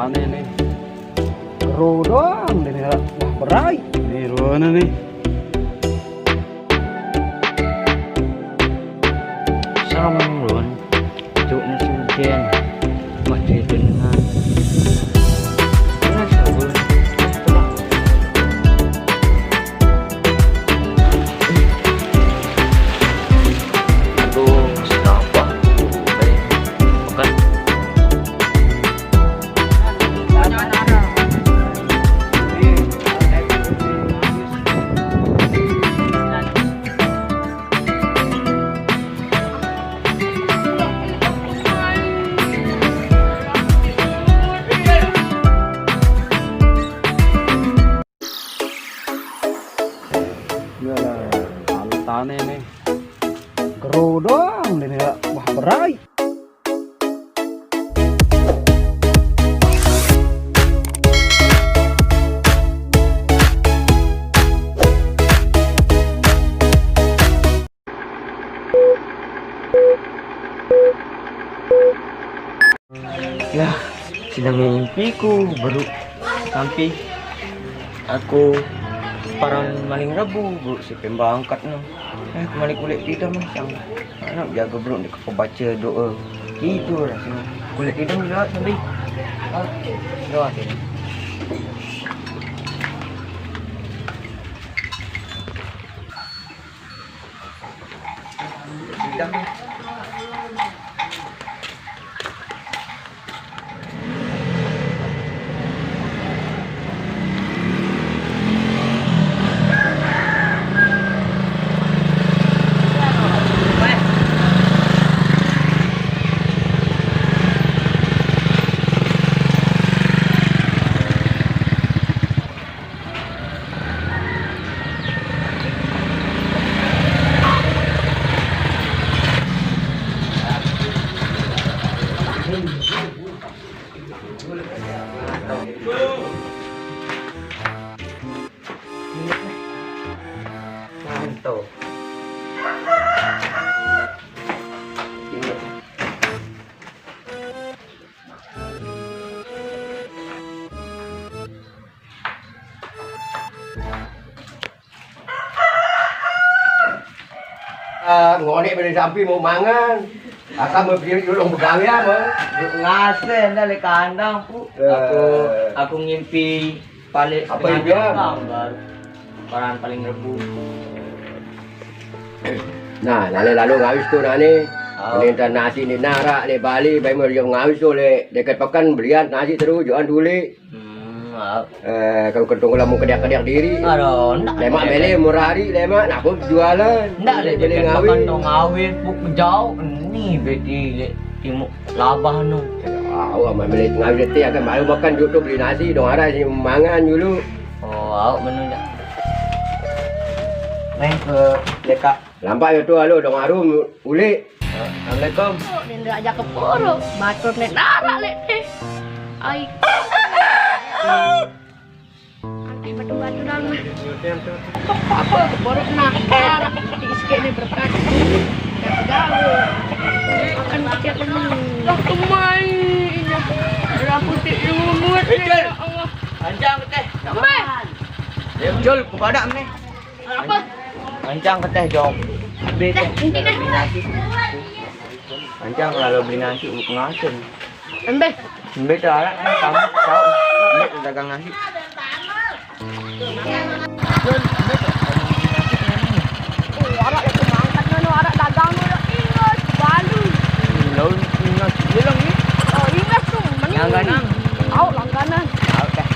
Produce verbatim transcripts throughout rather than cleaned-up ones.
Ane nih. Kero doang deh nih. Wah, berai. Nih, ruana nih. Sama ruan. Cuknya sujén. Mak dia dengan. Mana sabun? Aduh, siapa? Oke. Iyalah, tane nih. Kero doang deh nih. Wah, berai. Yah, sidang mimpiku baru sampai aku paran maling rebu, baru si pembangkat no. Eh, kembali kulit kita mah, sang anak jaga belum dikepebacé doa. Itu rasanya. Kulit kita juga sampai. Ah, doa sini. Mantap. Ah, ngonek beli sampi mau mangan. Akan mau pilih dulu begawe apa? Ngasih dah le kandang, Pu. Eh. Aku, aku ngimpi paling apa itu? Gambar. Paran paling rebu. Nah, nane lalu ngawis tuh nane. Oh. Minta nasi ni narak le Bali, bae mau dia ngawis tuh le dekat pekan belian nasi terus jualan dulu. Hmm, maaf. Eh, kalau kentong lamun kediak-kediak diri. Aduh, ndak. Lemak beli murah hari lemak, nah aku jualan. Ndak le beli ngawis. Kentong ngawis, Pu, jauh ni beti le timu labah no. Awak mah beli ngawis teh akan malu makan jutuk beli nasi dong ada si mangan dulu. Oh, awak menu dah. Neng ke lekak. Lampak yo tu alo dong arum ulik. Assalamualaikum. Oh, nenda aja ke poro. Batur ne nara le teh. Ai. Anteh batu-batu dalam. Apa borok nakar di iske ni berkat. Dah gawe. Makan kecil temen. Lah kemai ini. Rambut lumut ya Allah. Panjang teh. Kemai. Jol kepada ni. Apa? Mancang ke teh jong. Beli teh. Beli nasi. Mancang kalau beli nasi ngasen. Embe. Embe tu arak kan kamu tahu. Embe tu dagang nasi. Oh, arak itu mangkat no, arak dagang no, ingat balu. Lalu ingat bilang ni. Oh, ingat tu. Langganan. Au, langganan. Au dah.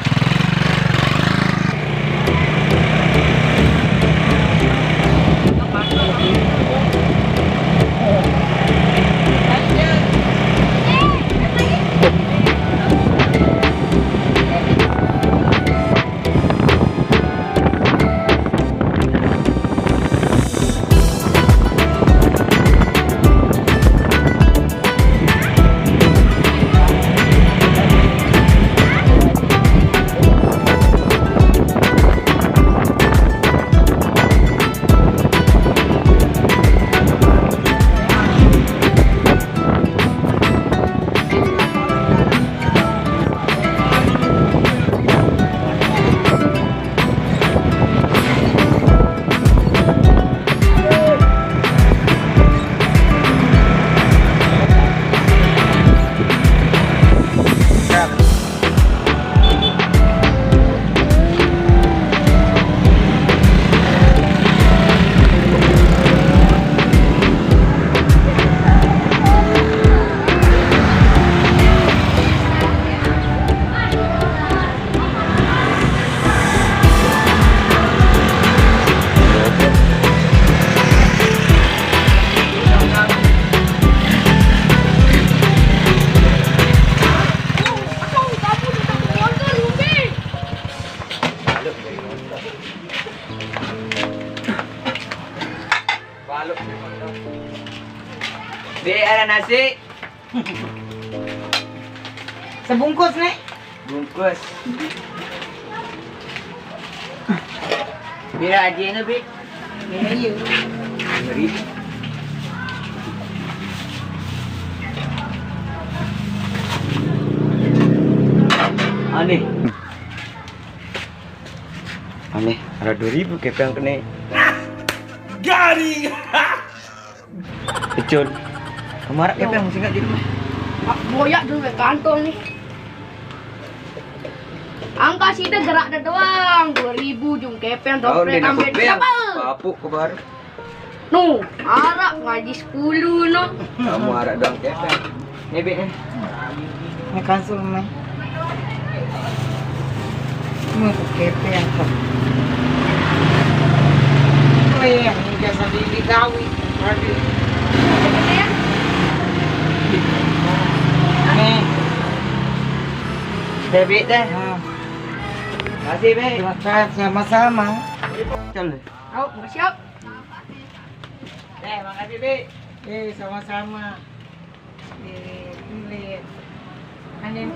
Nasi. Sebungkus, Nek. Bungkus. Pira aja ini, Bi? Ini aja. Beri. Aneh. Aneh, ada dua ribu kepeng kene. Garing. Ecun. Kemarin kepeng masih nggak jadi. Pak, boyak dulu ke kantor nih. Angka sih gerak dah doang, dua ribu jung kepeng. Tahu dompet dia ambil nangkep siapa? Papuk ke baru. Nu, arak ngaji sepuluh no. Kamu arak doang kepeng. Nih, Bi, nih. Ini kansul, Meh. Mau ke kepeng apa? Oh iya, ini biasa di, di Gawi. Waduh. Nih. Debit deh. Nah. Makasih, Bi. Terima kasih, sama-sama. Cel. Oh, makasih, Op. Eh, makasih, Bi. Eh, sama-sama. Eh, ini. Aneh.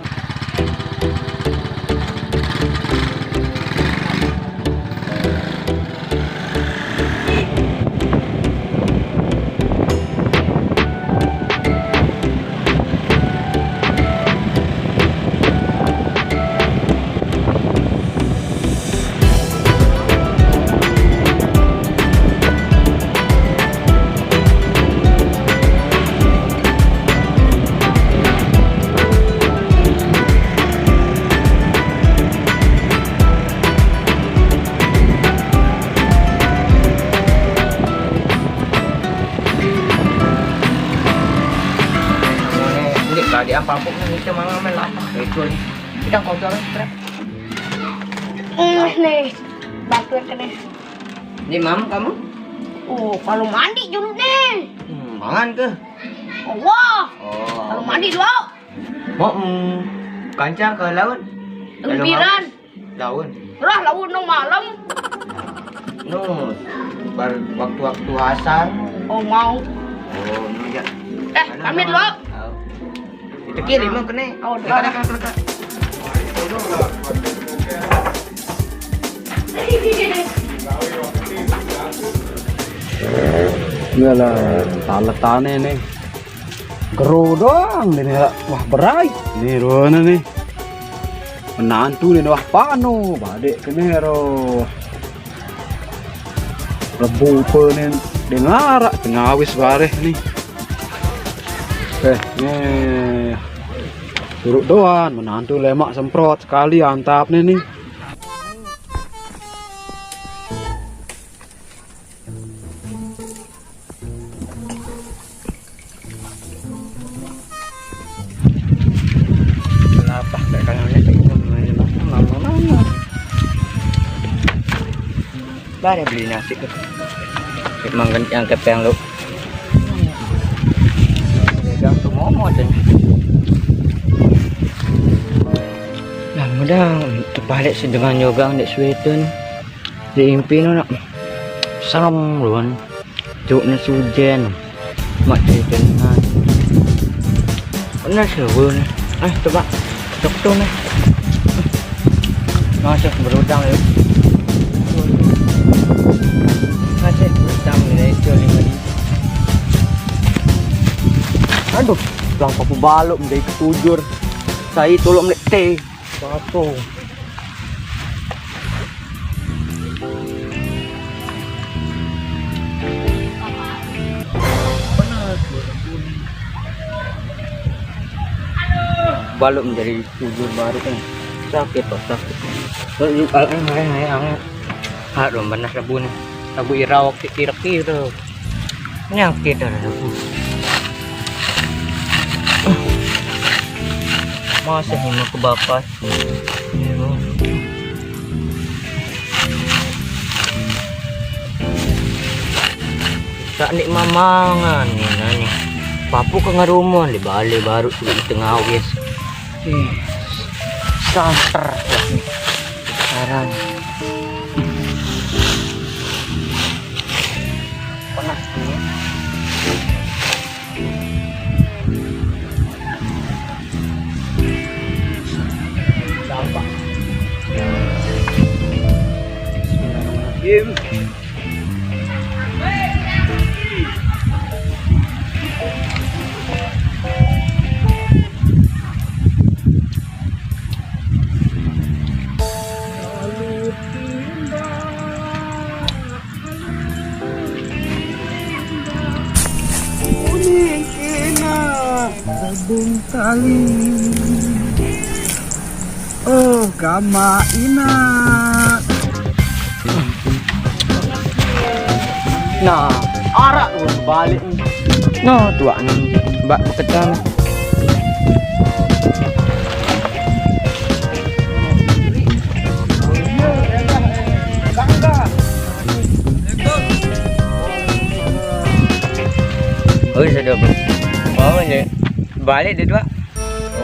Ini kalau di ampapuk nih, itu malah main lapar. Itu nih. Kita kotor, Trep. Ini nih, bantuin ke nih. Ini mam kamu? Oh, kalau mandi dulu nih. Hmm, mangan ke? Oh, wah. Oh. Kalau mandi dulu. Mau, hmm, kanca ke laut? Kalau mau. Lempiran. Laut. Lah, laut nang malam. No, bar waktu-waktu asar. Oh, mau. Oh, no, ya. Eh, pamit lo. Itu kiri mau kene. Oh, dekat, dekat, dekat. Iyalah, taletane nih. Gero doang dene, wah, berai. Nih, rone nih. Menantu nih, wah, pano, badek kene ro. Lebu pe nih, de ngarak, tengah wis bareh nih. Eh, nih. Turuk doan, menantu lemak semprot sekali, antap nih, nih. Kenapa kayak kalian lihat ini lama-lama? Bare beli nasi tuh. Emang yang kepeng lu. Pegang tuh momo deh. Nah, mudah terbalik sih dengan yogang di Sweden. Diimpi no nak. Serem luan. Cuk ni sujen. Mak sujen kan. Bener sih, Bun. Eh, coba. Cok tuh nih. Masih berutang ya. Masih berutang nih, itu lima ribu. Aduh, langkah balok menjadi ketujur. Saya tolong nek teh. Satu. Balok menjadi bujur baru kan. Sakit, Pak, sakit. Aduh, panas rebun. Rebun irau, kira-kira. Penyakit ada rebun. Masih mau ke bapak. Tak nik mamangan ni nani. Papu ke ngarumon di bale baru tu di tengah wis. Ih, santer lah ni. Sekarang. Panas ni. Im. Kuning kena rebung tali. Oh, gamak inak. Nah, arak lu balik. Nah, tuak ni. Bak ketan. Oh, sudah, bro. Bawa je. Balik dia, tuak.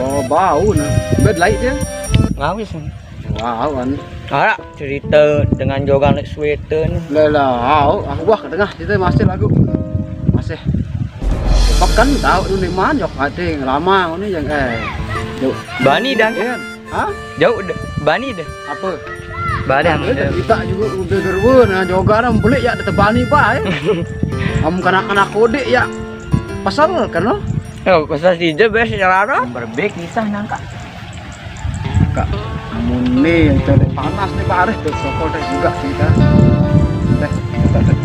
Oh, bau nah. Bed laik dia. Ngawis ni. Wow, kan. Arak cerita dengan jorang naik sweater ni. Lah, lah, au, aku buah kat tengah cerita masih lagu. Masih. Pekan tahu tu ni man, jok hati lama ni yang, eh. Jok. Bani dah. Kan? Ha? Jauh dah. Bani dah. Apa? Bani. Dia dah. Kita juga udah gerwa nah, joga dah belik ya, dia terbani bah, eh. Kamu kanak-kanak kodik ya. Pasal kan lo? Oh, pasal si je bes secara. Berbek kisah nangka. Kak, amun ni yang cari panas ni bareh tu, sokol teh juga kita. Teh, kita teh.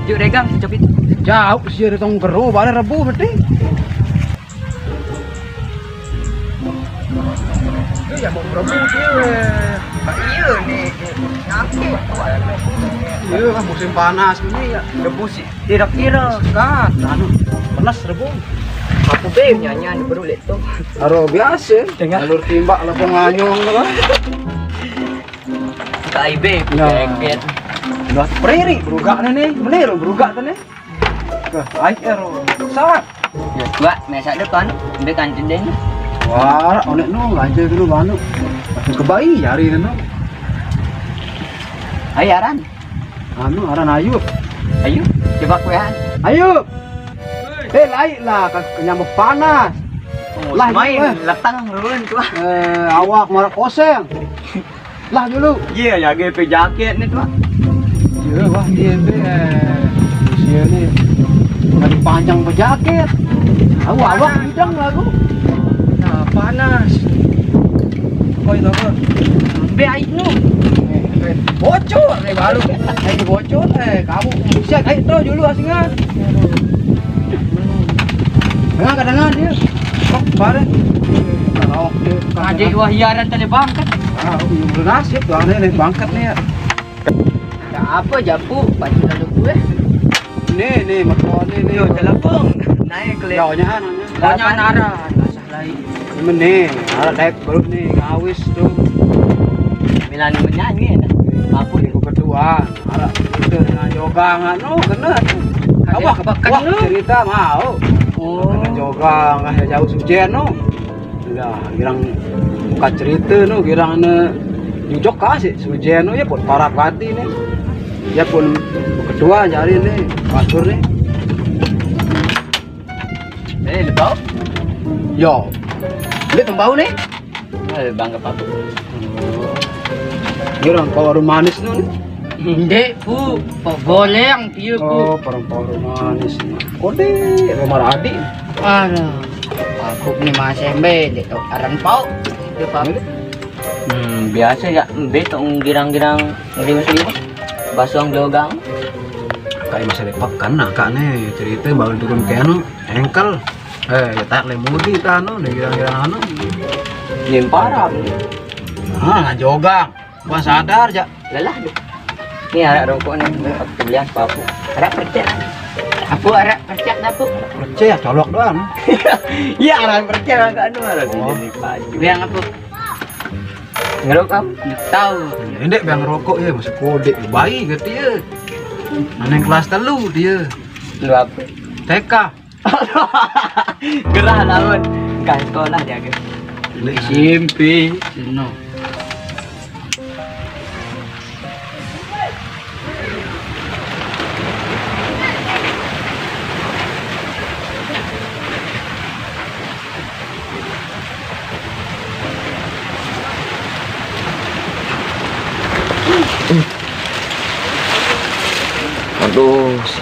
Yuk, dagang, secopit. Jauh sih, ada tong gero, bareh rebu berarti. Itu ya mau rebu dia. Iya ni, nanti. Iya lah, musim panas ni ya. Rebu sih. Kira-kira kan, anu, penas rebu. Aku be nyanyian berulik tu. Aro biasa. Tengah. Alur timbak lah penganyong tu kan. Kai be, nah. Keket. Dah preri berugak ni ni. Meniru berugak tu ni. Ke, ai ero. Sat. Ya, buat masa depan, ambil kancing deh. Wah, onek no, aja dulu manu. Aku kebai hari ni no. Hai, Aran. Anu, aran Ayub. Ayub, coba kue, Han. Ayub. Eh, laik lah, kan kenyang panas. Oh, lah, main, eh. Letang, run, tu lah. Eh, awak marah kosong. Lah dulu. Iya, ya, G P jaket ni, tu lah. Iya, wah, dia, eh, usia ni. Lagi panjang berjaket. Awak, awak bidang lah, aku. Nah, panas. Kau itu apa? Ambil air tu. Eh, eh, bocor, eh, baru. Eh, bocor, eh, kamu. Siap, air tu dulu, asingan. Dengar, dengar dia. Kok, bareng. Adik wah, hiaran tadi bangkat. Ah, udah nasib, tuh, aneh nih, bangkat nih, ya. Ada apa, Japu? Pacul ada gue. Nih, nih, mertua nih, nih. Yo, telepon. Naik, keliling. Yo, nyahan, nyahan. Pokoknya nara. Lain. Mene, arah daek baru nih, ngawis tu. Milan menyanyi, ya? Apa ni? Kebetulan, arah kita dengan jogang, anu, kena tu. Ada apa? Wah, cerita mau. Oh. Kena jogang, ah, jauh sujen, no. Lah, girang buka cerita, no, girang ne jujok kasih sujen, no, ya, buat parah hati ni. Ya pun ketua jari ni, pastor ni. Eh, lebau? Yo. Dia tembau ni? Eh, bang ke papu. Dia orang kau orang manis tu ni. Ndek, Pu. Pok goleng, iya, Pu. Oh, orang kau orang manis ni. Kode, rumah adik. Alah. Aku ni masih embe, dek tu aran pau. Dia pau. Hmm, biasa ya, embe tu girang-girang ngeri musuh. Basong gelogang. Kayak masa depan kan, nah, kak ni cerita baru turun ke anu. Engkel. Eh, tak le mudi tano, ni girang-girang anu. Nyimparang. Ah, jogang. Wah, sadar, jak. Lelah, deh. Ni arak rokok ni, aku belian papu. Arak percet. Apa arak percet, apa? Percet, colok doang. Iya, arak percet, arak anu, arak. Oh. Ini baju. Yang apa? Ngerokok? Tahu. Ndek biang rokok ya, masih kodik. Bayi gitu ya. Anak kelas telu dia. Lu apa? T K. Gerah lawan. Kan sekolah dia ke. Ndek S M P. No.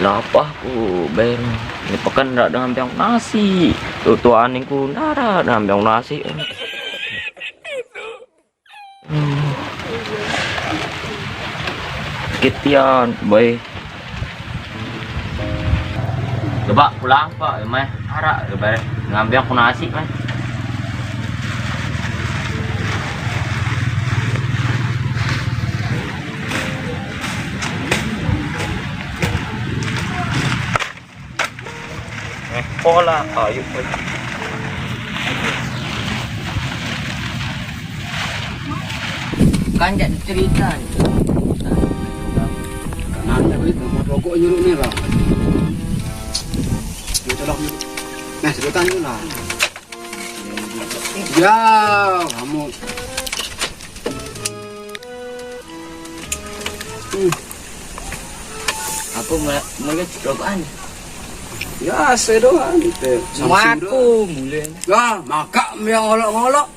Lapah ku, Ben. Ni pekan dak dengan biang nasi. Tu tuan ku nara dengan biang nasi. Hmm. Kitian, boy. Coba pulang pak, meh. Arak, coba ngambil aku nasi, meh. Eh, pola, ayo. Kan jadi cerita. Nanti itu mau rokok nyuruh nih, Bang. Ini tolong. Nah, cerita nih lah. Ya, kamu. Hmm. Apa mulai mulai rokokan? Ya, saya doang gitu. Samsu doang. Mulai. Ya, maka yang ngolok-ngolok.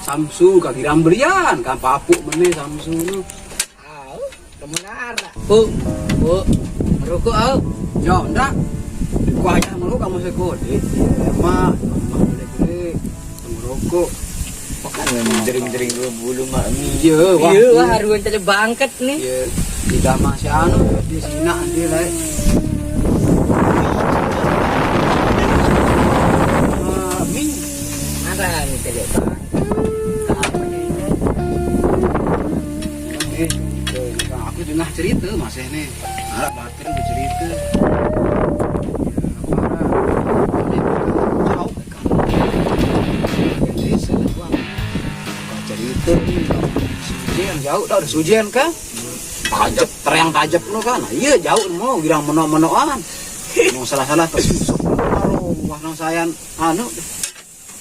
Samsu kaki ramberian, kan papuk benih Samsu tu. Au, temen arah. Bu, bu, merokok au. Ya, ndak. Ku aja merokok kamu sekode. Mak, mak boleh-boleh. Merokok. Makan memang jering-jering dua bulu mak ni. Iya, wah. Iya, wah, haruan tadi bangket ni. Iya. Tidak masih anu, di sini nanti lah. Ah, mi. Marah ni tadi bangket. Oke, aku dengar cerita masih ni. Anak batin bercerita. Ya, apa? Jauh. Cerita ni. Sujen, jauh dah, dah sujen kan? Tajep, terang tajep no kan? Iya, jauh mau girang menok-menokan. Mau salah-salah tersusuk. Aduh, wah, nang sayan anu.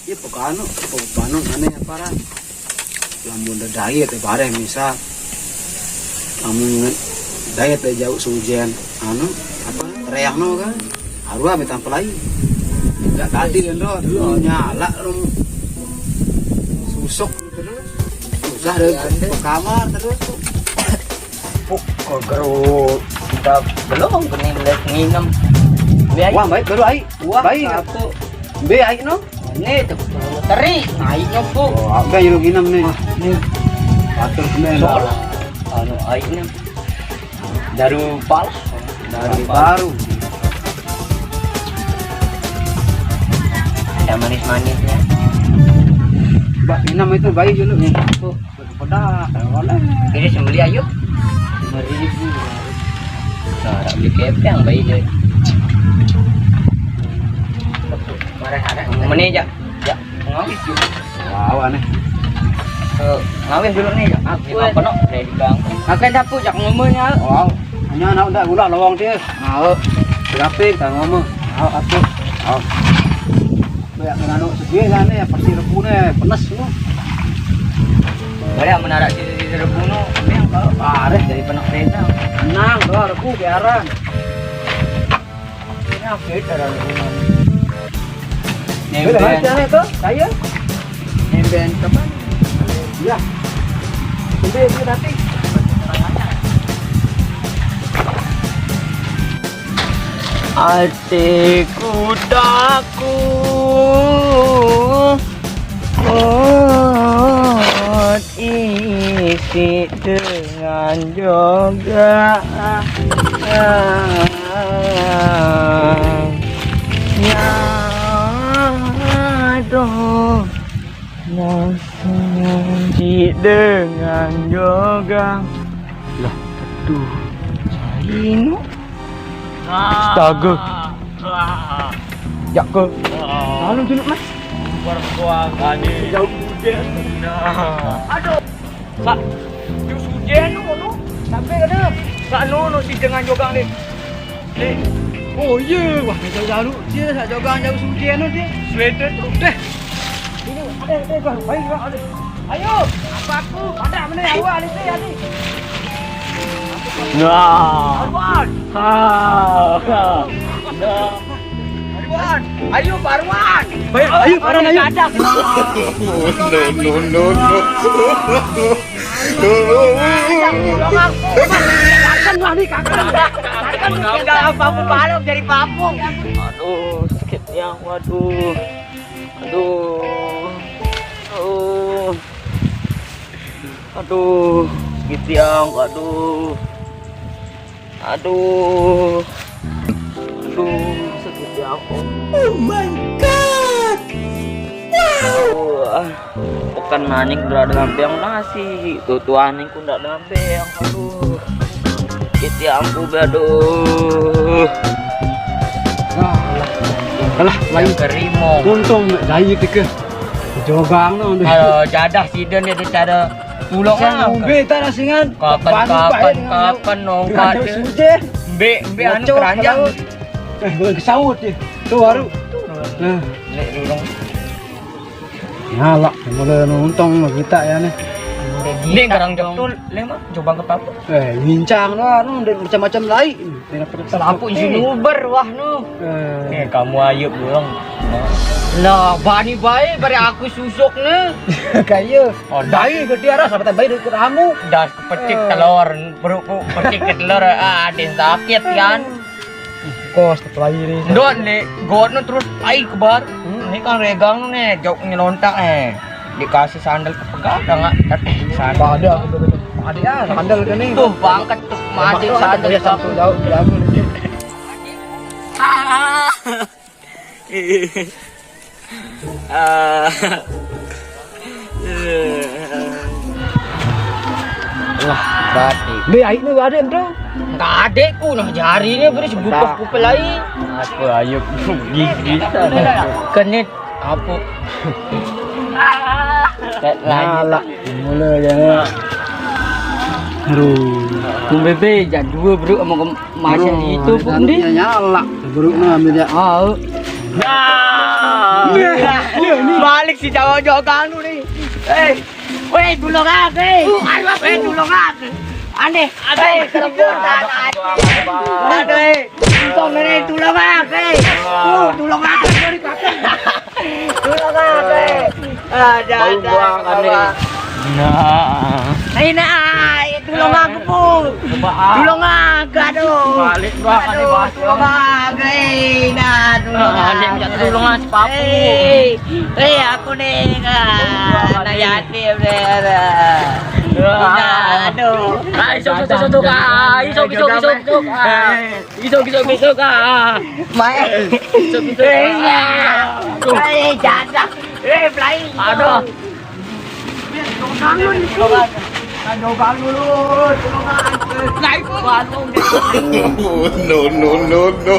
Iya, pokok anu, pokok anu, aneh apa, Ran? Lamun udah diet ya, bareng misal. Lamun diet ya, jauh sujen, anu, apa, reang no kan? Arwah minta pelai. Enggak tadi kan, Ron? Lu nyala lu. Susuk terus. Susah deh, ke kamar terus. Puk, kok geru kita belum kena nginem. Wah, baik baru ai. Wah, baik. Satu. Be ai no. Ni tu teri, naiknya, Bu. Oh, apa yang lu nginem ni? Ni. Batur kena. Soal anu airnya. Daru pal. Daru baru. Ada manis-manisnya. Mbak, nginem itu baik dulu ni. Tuh. Pedas, boleh. Ini sembeli ayo. Lima ribu. Nah, nak beli kepeng bayi je. Marah ada. Mana je? Ya, ngawih je. Wow, aneh. Eh, ngawih dulu ni je. Aku apa nak? Saya di bang. Aku dah pun jak ngomongnya. Wow. Hanya nak udah gula lawang dia. Mau. Berapa kita ngomong? Mau apa? Mau. Banyak menanuk sedia kan ya, pasti rebu ni, penes tu. Banyak menarak di, di rebu tu, ni apa? Baris dari penak kereta. Tenang, doa rebu biaran. Ini apa itu dalam rebu ni? Boleh baca ni tu, saya. Nemben apa? Ya. Boleh dia tapi. Atiku takut isi dengan joga. Ya, aduh. Nasi dengan jogang. Lah, aduh. Cari no. Astaga. Jak ke. Lalu dulu, Mas. Perkuangan ni. Jauh hujan. Nah. Aduh. Sak, jus hujan tu, tu. Sampai kena. Sak no, no si dengan jogang ni. Eh. Oh, iya. Wah, kita jauh. Dia nak jogang jauh hujan tu dia. Sweater tu. Deh. Ini, ada, ada, ada. Ayo, ada. Ayo. Apa aku? Ada mana awak ni, saya ni. Nah. Arwan. Ha. Ha. Nah. Arwan. Ayo, Arwan. Baik, ayo, Arwan, ayo. Ada. No, no, no, no. Tolong aku. Wah, nih, kakak. Kakak, kakak, papu balok jadi papu. Aduh, sakit ya, waduh. Aduh. Aduh. Aduh, sakit ya, aduh. Aduh. Aduh, sakit ya, aduh. Oh my God. Wow. Aduh, ah. Bukan maning udah ada lampeng nasi. Tuh, tuh aning ku udah ada lampeng. Aduh. Sakit ya, ampun, aduh. Alah, alah, lain. Kerimo. Untung nak jahit ke. Jogang no. Kalau jadah sida ni ada cara tulung. Saya lah. Ngombe tak ada singan. Kapan, kapan, kapan nongkat. Suje. Mbek, mbek anu keranjang. Eh, boleh kesaut je. Tu baru. Nah. Lek dulung. Ngalak, mula nonton kita ya nih. Ndek garang jeptul, lek mah coba ke papu. Eh, bincang lah, nu, ndek macam-macam lain. Selapu isi nuber, wah, nu. Eh, kamu ayub dulung. Lah, bani bae, bari aku susuk ne. Kaya. Oh, bae gede arah, sampai bae ikut kamu. Das pecik telur, perutku pecik ke telur, ah, ada yang sakit kan. Kos, ketua ini. Ndot ni, got nu terus ai kebar. Ni kan regang ni, jok nyelontak eh. Dikasih sandal kepegal dah nggak? Sandal. Ada, ada sandal ke ni? Tuh, bangket tuh, mati sandal. Satu jauh, jauh. Ah. Ah. Wah, batik. Be, aik ni ada tu. Enggak ada ku nah jari ni beri sebutuh ku pelai. Aku ayub gigi. Kenit apa? Kat lain. Mula je. Aduh. Ku bebe jam dua bro sama masa itu pun dia. Nyala. Buruk nah ambil dia. Ah. Nah. Balik si Jawa Jawa kanu ni. Eh, weh, tulung aku. Weh, tulung aku. Aneh. Weh, kelebur tanah. Aduh, eh. Untung ni tulung aku. Uh, tulung aku. Tulung aku. Ada, ada. Nah. Ayo, nah, tulung aku, Pu. Tulung aku, aduh. Balik, Bang, aduh, tulung aku, eh, nah, tulung aku. Minta tulung lah, si Papu. Eh, eh, aku ni, nah, yatim ni, nah. Nah, aduh. Nah, isuk, isuk, isuk, isuk, ah, isuk, isuk, isuk, isuk, ah. Isuk, isuk, isuk, ah. Mai. Isuk, isuk, isuk, ah. Eh, jadah. Eh, pelai. Aduh. Jogang dulu. Jogang dulu. Nah, itu. No, no, no, no.